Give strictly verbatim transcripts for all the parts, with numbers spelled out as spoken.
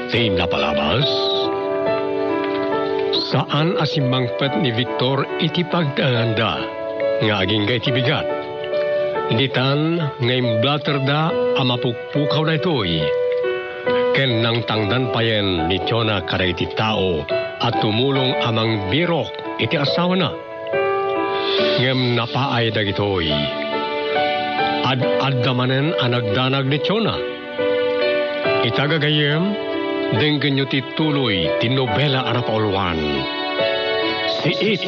Ti napalabas, saan a simmangpet ni Victor iti pagtaenganda nga agingga iti bigat. Ditan nga imblaterda a mapukpukaw daytoy, ken nangtangdan payen ni Jonah kadagiti tao a tumulong a mangbirok iti asawana. Ngem napaay dagitoy. Ad-adda manen a nagdanag ni Jonah. Ita gagayyem, denggenyo ti tuloy ti nobela a napauluan, Siit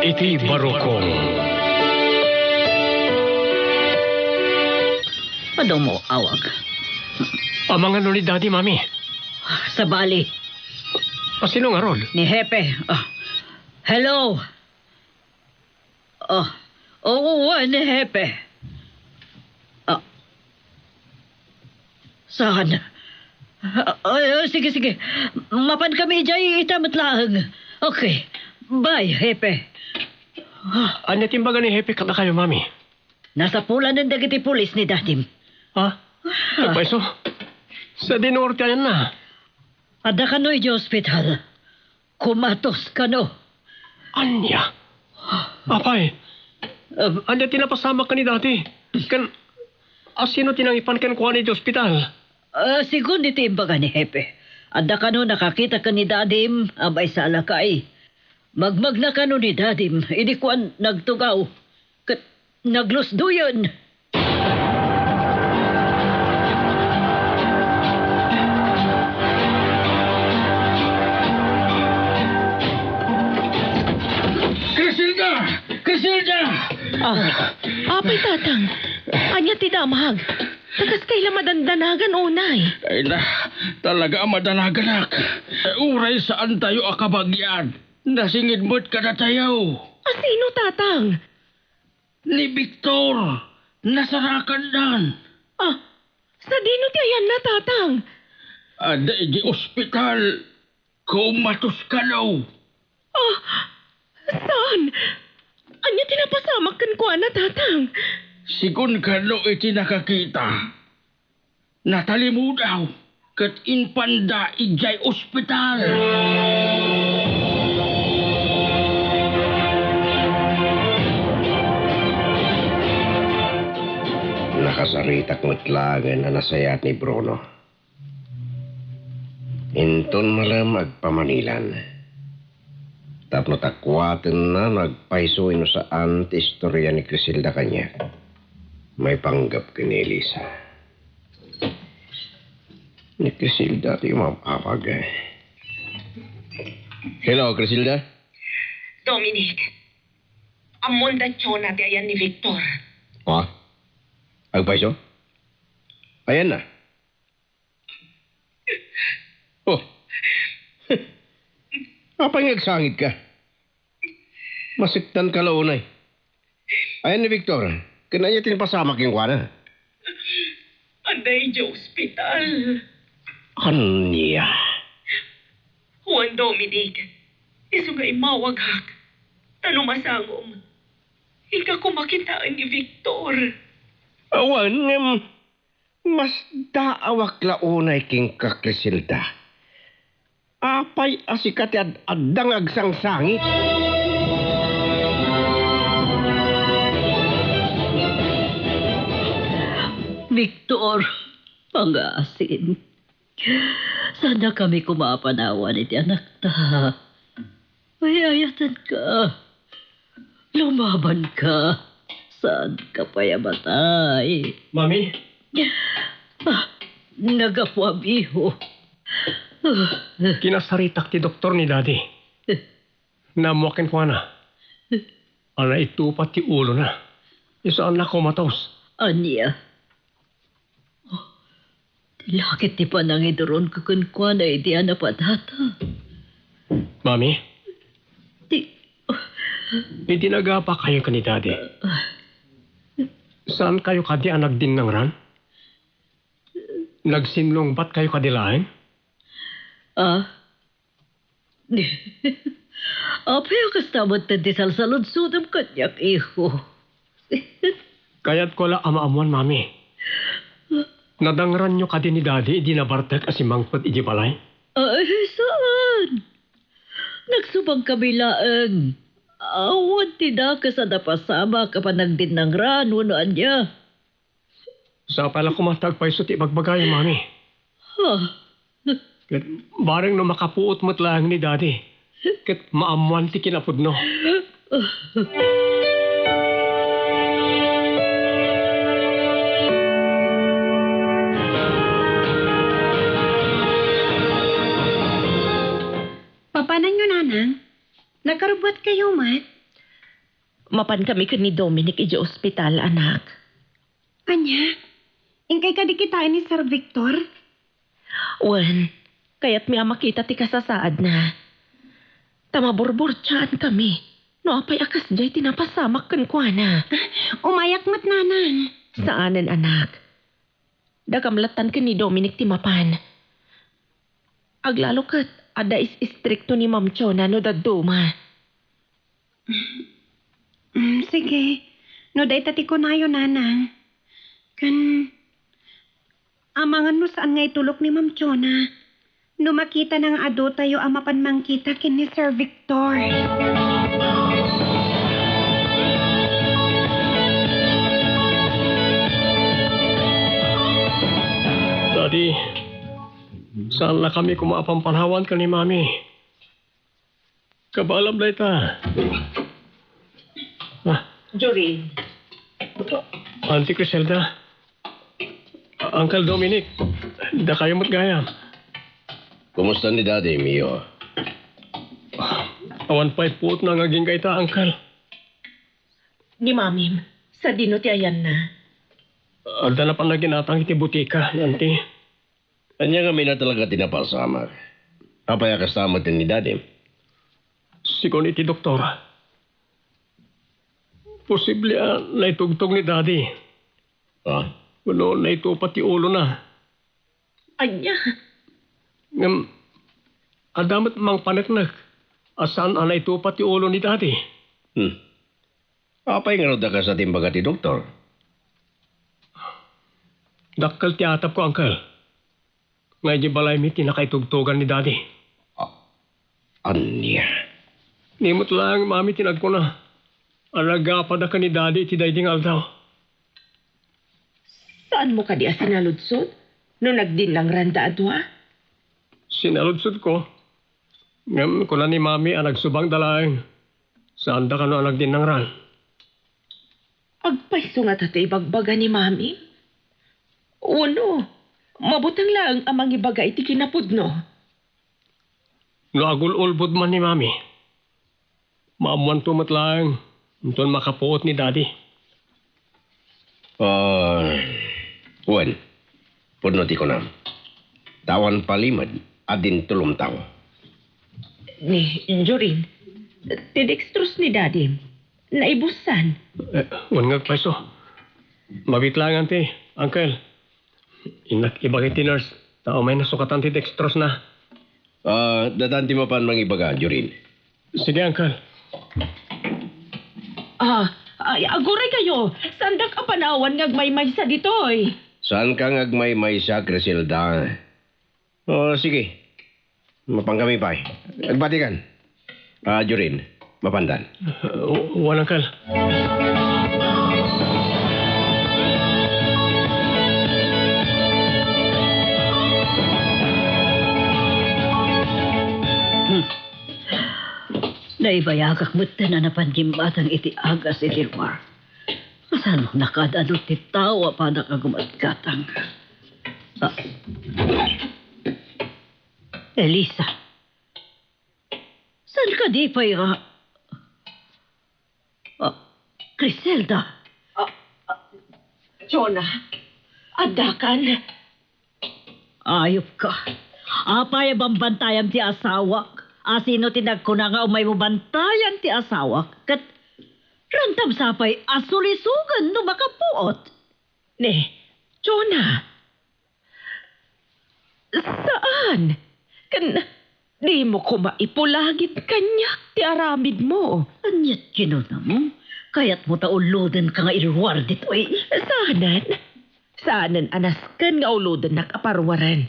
iti Barukong. Adu mo, awag. Amangan no ni Daddy, Mami. Sabali. A, sino ngarud? Ni Hepe. Ah, hello. Ah, oo, ni Hepe. Ah. Saan? Ah, ah, sige, sige. Mapan kami idiay ita met laeng. Okay. Bye, Hepe. Ah. Ania ti imbaga ni Hepe kadakayo, Mami? Nasapulanen dagiti pulis ni Dadim. Ha? Ah. Agpayso? Sadino ti ayanna? Adda kano idiay ospital. Kumatos kano. Ania? Apay, um, ania ti napasamak ken ni Daddy? Ken, a, sino ti nangipan kenkuana iti ospital? Ah, segun iti imbaga ni Hepe, adda kano nakakita ken ni Dadim a maysa a lakay. Magmagna kano ni Dadim, idi kuan nagtugaw. Ket naglusdoyen. Criselda! Criselda! Ah, apay, Tatang. Ania ti damag? Ta kastoy la madandanagan unay. Ay na, talaga a madanaganak. Uray saantayo a kabagian, nasinged met kadatayo. A sino, Tatang? Ni Victor, nasarakandan. Ah, sadino ti ayanna, Tatang? Adda idiay ospital, kumatos kano. Ah, saan? Ania ti napasamak kenkuana, Tatang? Segun kano iti nakakita, natalimudaw ket impanda idiay ospital. Nakasaritak met laengen a nasayaat ni Bruno. Inton malem agpamanilan, tapno takuatenna no agpayso wenno saan ti istoria ni Criselda kaniak maipanggep ken ni Elisa. Ni Criselda ti umawag. Hello, Criselda? Dominic, ammon da Jonah ti ayan ni Victor. Ha? Agpayso? Ayanna? Oh. Apay nga agsangit ka? Masektan ka la unay. Ayan ni Victor, ken ania ti napasamak kenkuana? Adda idiay ospital. Ania? Juan Dominic, isu nga immawagak. Ta no masangom, inka koma kitaen ni Victor. Awan, ngem masdaawak la unay kenka, Criselda. Apay a sika ti ad-adda nga agsangsangit? Victor, pangasim. Saannakami koma a panawan iti anakta. Ay-ayatenka. Lumabanka. Saanka pay a matay. Mami? Ah, nagapu, amigo. Ah. Kinasaritak ti doktor ni Daddy. Naammoak kenkuana a naitupat ti ulona. Saanna a kumatos. Ania? Oh, ti lakit ti panangiduronko kenkuana idi a napadata. Mami? Ti- Idi nagapakayo ken ni Daddy, saankayo kadi a nagdinnangran? Nagsinlungbatkayo kadi laeng? Ah? Apay a kasta met ti salsaludsodem kaniak, iho? Kayatko la a maammuan, Mami. Nadangranyo kadi ni Daddy idi nabartek a simmangpet idiay balay? Ay, saan? Nagsubang kami laeng. Awan ti dakes a napasamak a panagdinnangran wenno ania. Sapay la koma ta agpayso ti ibagbagayo, Mami. Ha? Ket bareng no makapuot met laeng ni Daddy, ket maammoan ti kinapudno. Papananyo, Nanang? Nakarubbuatkayo met? Mapan kami ken ni Dominic idiay ospital, anak. Ania? Inkay kadi kitaen ni Sir Victor? Wen, kayatmi a makita ti kasasaadna. Ta maburburtiaan kami no apay a kasdiay ti napasamak kenkuana. Umayak met, Nanang. Saanen, anak. Dakam lattan ken ni Dominic ti mapan. Aglalo ket adda is-istrikto ni Ma'am Chona no dadduma. Mm, sige. No dayta ti kunayo, Nanang. Ken, amangan no saan nga itulok ni Ma'am Chona. No makitana nga adutayo a mapan mangkita ken ni Sir Victor. Daddy, saan la kami koma a pampanawan ken ni Mami? Kabaelam dayta. Ah. Jorin. Auntie Criselda. Uncle Dominic. Dakayo met gayam. Kumusta ni Daddy, Mio? Awan pay puotna nga agingga ita, Uncle. Ni Mamim, sadino ti ayanna? Adda na panaginatang iti butika, Auntie. Ania ngamin a talaga ti napasamak? Apay a kasta met ni Daddy? Sigun iti doktor, posible a naitugtog ni Daddy. Ah? Wenno naitupa ti ulona. Ania? Ngem, adda met mangpaneknek a saan a naitupa ti ulo ni Daddy. Hmm. Apay ngarud a kasta ti imbaga ti doktor? Dakkel ti atapko, Uncle. Nga idiay balaymi ti nakaitugtogan ni Daddy. A-, ania? Ni met laeng Mami ti nagkuna a nagapada ken ni Daddy iti daydi nga aldaw. Saanmo kadi a sinaludsod no nagdinnangranda a dua? Sinaludsodko. Ngem kuna ni Mami a nagsubangda laeng. Saanda kano a nagdinnangran. Agpayso ngata ti ibagbaga ni Mami? Wenno, mabuteng laeng a mangibaga iti kinapudno? No agul-ulbod man ni Mami, maammoanto met laeng inton makapuot ni Daddy. Ah, wen, pudno ti kunam. Ta awan palimed a dintulomtaw. Ni, Jorin, ti dextrose ni Daddy, naibussan. Eh, wen nga agpayso. Mabiit laeng, Auntie, Uncle. Innak ibaga iti nurse, ta umay nasukatan ti dextrose na. Ah, dadan ti mapan mangibaga, Jorin. Sige, Uncle. Ah, ay, aguray kayo. Saandak a panawan nga agmaymaysa ditoy. Saanka nga agmaymaysa, Criselda? Oh, sige. Mapan kami pay. Agbatikan. Ah, Jorin, mapandan. Uh, walang kal. Hmm. Naibayagak met a napan gimmatang iti agas iti luar. Kasano nakaad-adu ti tao a padak a gumatgatang? Ah. Elisa. Saan ka di pay nga? Ah, Criselda. Ah, ah, Jonah, addakan. Ayop ka. Apay a bambantayam ti asawak? Asino ti nagkuna nga umaymo bantayan ti asawak? Ket rantam sa pay a sulisogen no makapuot. Ne, Jonah, saan? Ken dimo koma ipulagip kaniak ti aramidmo. Ania't kinunam? Kayatmo ta ulodenka nga iluar ditoy? Saanen? Saanen a nasken nga ulodennak a paruaren.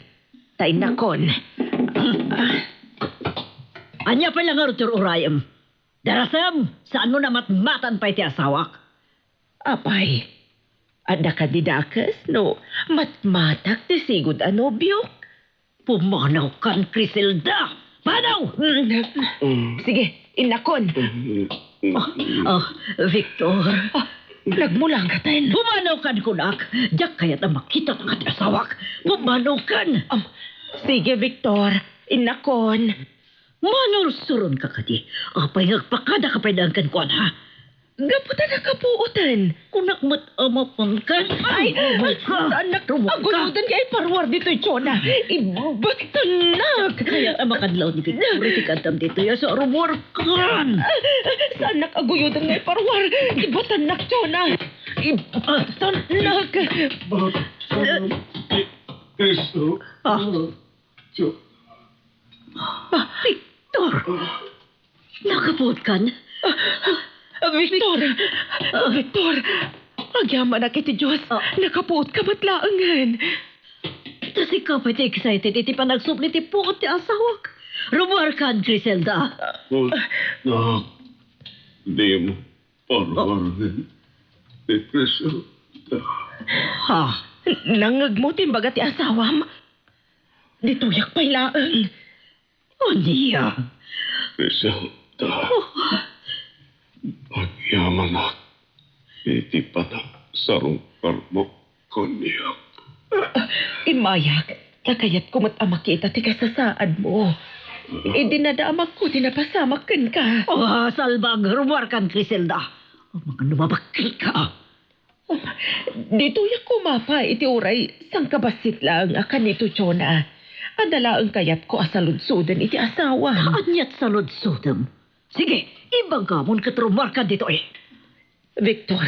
Ta innakon. Ania pay la ngarud ti ur-urayem? Darasem, saanmo a matmatan pay ti asawak? Apay, adda kadi dakes no matmatak ti sigud a nobiok? Pumanawkan, Criselda! Panaw! Mm. Sige, innakon. Mm. Oh, oh, Victor. Ah, nagmulangatan. Pumanawkan, kunak. Diak kayat a makita ti asawak. Pumanawkan. Ah, sige, Victor. Innakon. Manursuronka kadi. Apay nga agpakadaka pay laeng kenkuana, ha? Gapu ta nakapuoten. Kunak met a mapankan. Ay, ay, saanak, aguyoden nga iparuar ditoy, Chona. Ibatannak. Kayat a makadlaw ni Victor iti kaddam ditoy, a sa rumuarkan. Saanak aguyoden nga iparuar. Ibatannak, Chona. Ibatannak. Cristo. Ah. Chona. Ah, Victor! Nakapuotkan? Ah, Victor! Ah, Victor! Agyamanak iti Dios, ah, nakapuotka met laengen. Ta sika pay ti excited iti panagsubli ti puot ti asawak. Rumuarkan, Criselda. Puot, no. Dimo paruaren ti Criselda. Ha? Nangngegmo ti imbaga ti asawam? Ditoyak pay laeng. Ania? Criselda. Oh. Agyamanak iti panagsarungkarmo kaniak. Immayak, ta kayatko met a makita ti kasasaadmo. Idi nadaamakko ti napasamak kenka. Oh, salbag, rumuarkan, Criselda. Amangan no mabakkelka. Ditoyak koma pay iti uray sangkabassit laeng a kanito, Chona. Adda laeng kayatko a saludsoden iti asawam. Aniat saludsodem? Sige, ibagamon ket rumuarkan ditoy. Victor,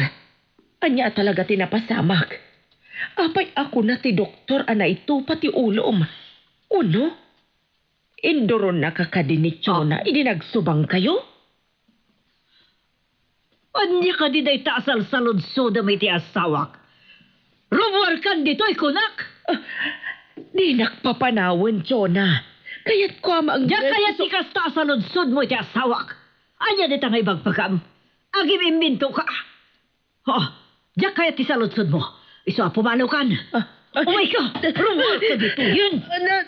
ania a talaga ti napasamak? Apay a kuna ti doktor a naitupa ti ulom? Uno, induronnaka kadi ni Chona idi nagsubangkayo? Ania kadi dayta a salsaludsodem iti asawak? Rumuarkan ditoy, kunak! Ah, dinak papanawen, Chona. Kayatko a maanggan. Diak kayat ti kasta a saludsodmo iti asawak. Ania dayta nga ibagbagam? Agim-immintoka. Oh, diak kayat ti saludsodmo. Isu a pumanawkan. Ah, ah, Umayka! Rumuarka ditoyen! Na,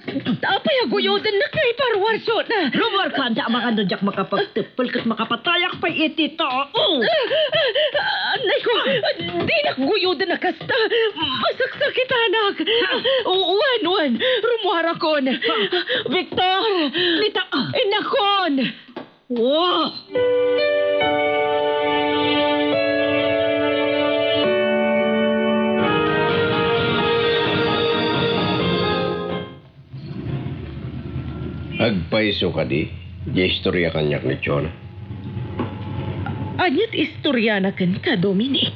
apay a guyodennak nga iparuar, Chona? Rumuarkan ta amangan no diak makapagteppel ket makapatayak pay iti tao! Ah, ah, anay ko, dinak guyoden a kasta. Masaksakitanak. Wen, wen, rumuarakon. Victor! Nita-, ah. Innakon! Wow! Agpayso kadi diay istoria kaniak ni Chona? Ania ti istoriana kenka, Dominic?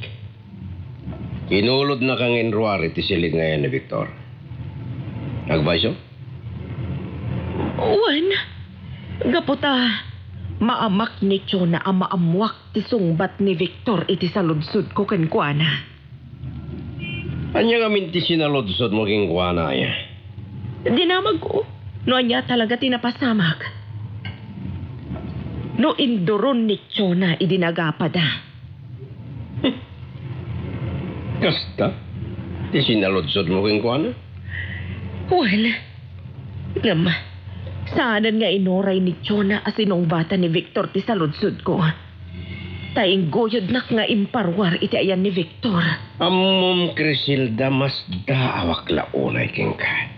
Inulodnaka nga inruar iti silid nga ayan ni Victor. Agpayso? Wen, gapu ta maamak ni Chona a maammoak ti sungbat ni Victor iti saludsodko kenkuana. Ania ngamin ti sinaludsodmo kenkuana, aya? Dinamagko no ania talaga ti napasamak. No induron ni Chona idi nagapada. Kasta ti sinaludsodmo kenkuana? Wen, ngem, saanen nga inuray ni Chona a sinungbatan ni Victor ti saludsodko. Ta ingguyodnak nga imparuar iti ayan ni Victor. Ammom, Criselda, masdaawak la unay kenka.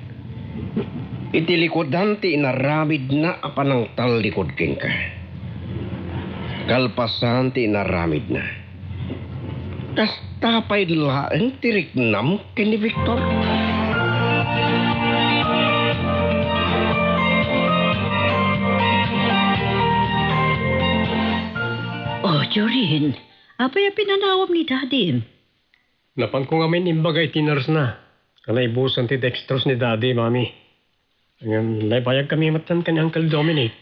Iti likudan ti inaramidna a panangtallikud kenka. Kalpasan ti inaramidna, kasta pay laeng ti riknam ken ni Victor. Oh, Jorin, apay a pinanawam ni Dadim? Napanko ngamin imbaga iti nurse-na a naibusan ti dextrose ni Daddy, Mami. Ngem naibayagkami metten ken Uncle Dominic.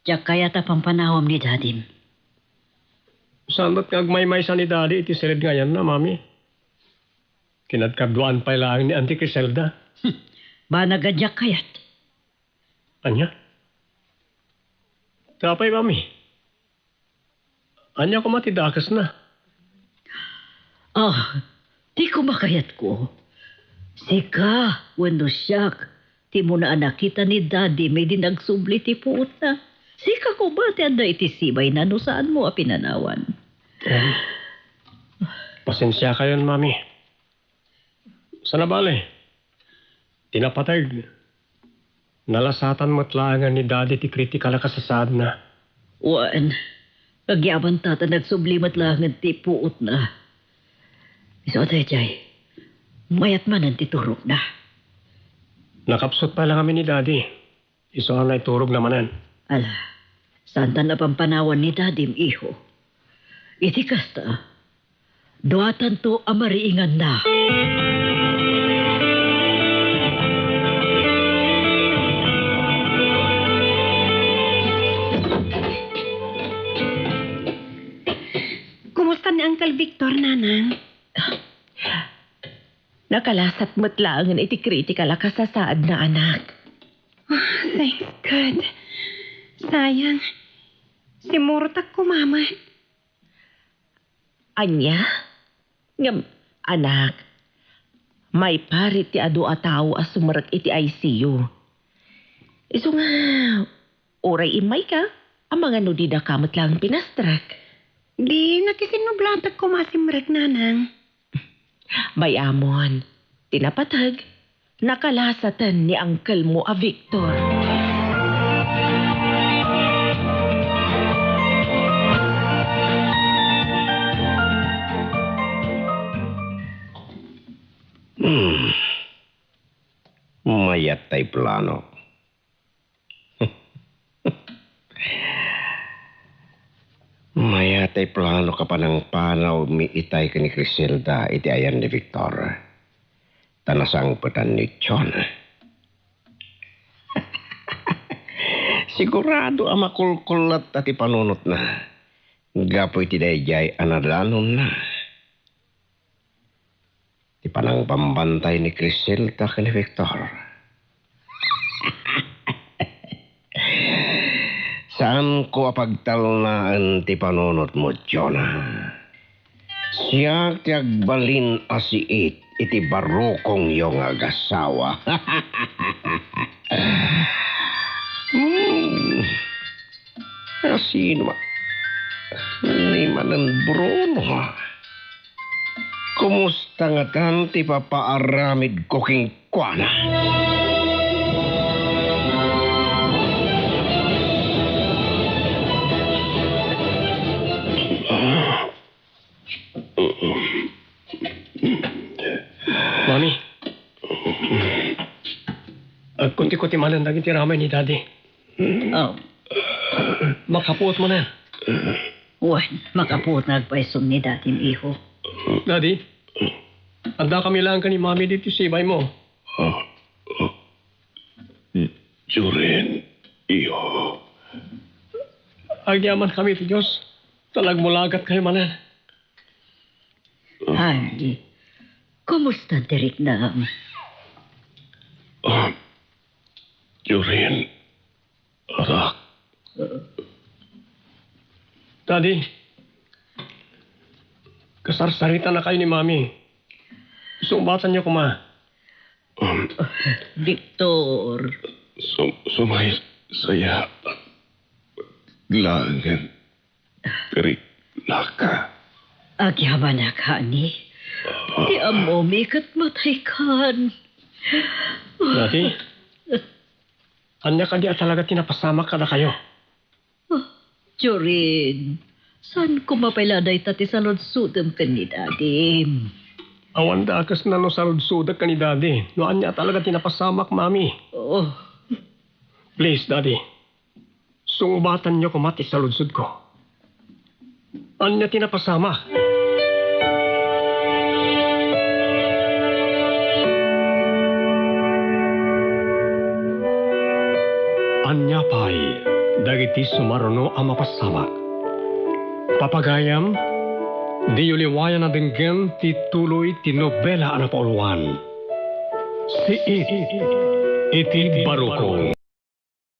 Diak kayat a pampanawam ni Dadim. Saan met nga agmaymaysa ni Daddy iti silid nga ayanna, Mami? Pinagkaduaan pay laeng ni Auntie Criselda. Banag a diak kayat. Ania? Apay, Mami? Ania koma ti dakesna? Ah, ti kumakayatko. Sika, wenno siak, ti muna a nakita ni Daddy idi nagsubli ti puotna. Sika koma ti adda iti sibayna no saanmo a pinanawan. Em, pasensiakayon, Mami. Saan a bale, ti napateg, nalasatan met laengen ni Daddy ti kritikal a kasasaadna. Wen, agyamanen ta nagsubli met laengen ti puotna. Isu a daydiay, mayat manen ti turogna. Nakapsut pay la ngamin ni Daddy. Isu a naiturogna manen. Ala, saantan a pampanawan ni Dadim, iho. Iti kasta, duatanto a mariinganna. Kumusta ni Uncle Victor, Nanang? Nakalasat met laengen iti kritikal a kasasaadna, anak. Ah, thank God. Sayang, simmurotak koma met. Ania? Ngem, anak, maiparit ti adu a tao a sumrek iti I C U. Isu nga, uray immayka, amangan no didaka met laeng pinastrek. Di nakisinnublatak koma a simrek, Nanang. Bay-amon, ti napateg, nakalasaten ni angkelmo a Victor. Hmm. Mayat tay plano. Mayat tay plano a panangpanawmi itay ken ni Criselda iti ayan ni Victor. Ta nasangpetan ni John. Sigurado a makulkullatta ti panunotna gapu iti daydiay a nadanonna. Ti panangbambantay ni Criselda ken ni Victor. Saanko a pagtalnaen ti panunotmo, Jonah. Siak ti agbalin a siit iti barukongyo nga agasawa. Hmm. Asino ma-, ni manen Bruno? Kumusta ngatan ti papaaramidko kenkuana? Mami, agkuntiko ti manen dagiti ramay ni Daddy. Oh. Makapuot manen. Wen, makapuot nga agpaisog ni Dadim, iho. Daddy, addakami laeng ken ni Mami ditoy sibaymo. Ah, ah. Jorin, iho. Agyamankami ti Dios, ta nagmulagatkayo manen. Honey, kumusta ti riknam? Ah, Jorin, anak. Daddy, kasarsaritannakayo ni Mami. Sungbatanyo koma. Um, Victor. Sum-, sumaysaya laengen ti riknaka. Agyamanak, honey. Ti ammomi ket mataykan. Daddy, ania kadi a talaga ti napasamak kadakayo? Ah, Jorin, saan koma pay la dayta ti saludsodem ken ni Dadim? Awan dakesna no saludsodek ken ni Daddy no ania talaga ti napasamak, Mami. Oh. Please, Daddy, sungbatanyo koma ti saludsodko. Ania ti napasamak? Ania pay dagiti sumaruno a mapasamak? Papagayam, Diyo liwayan a denggen ti tuloy ti nobela a napauluan, Siit iti Barukong.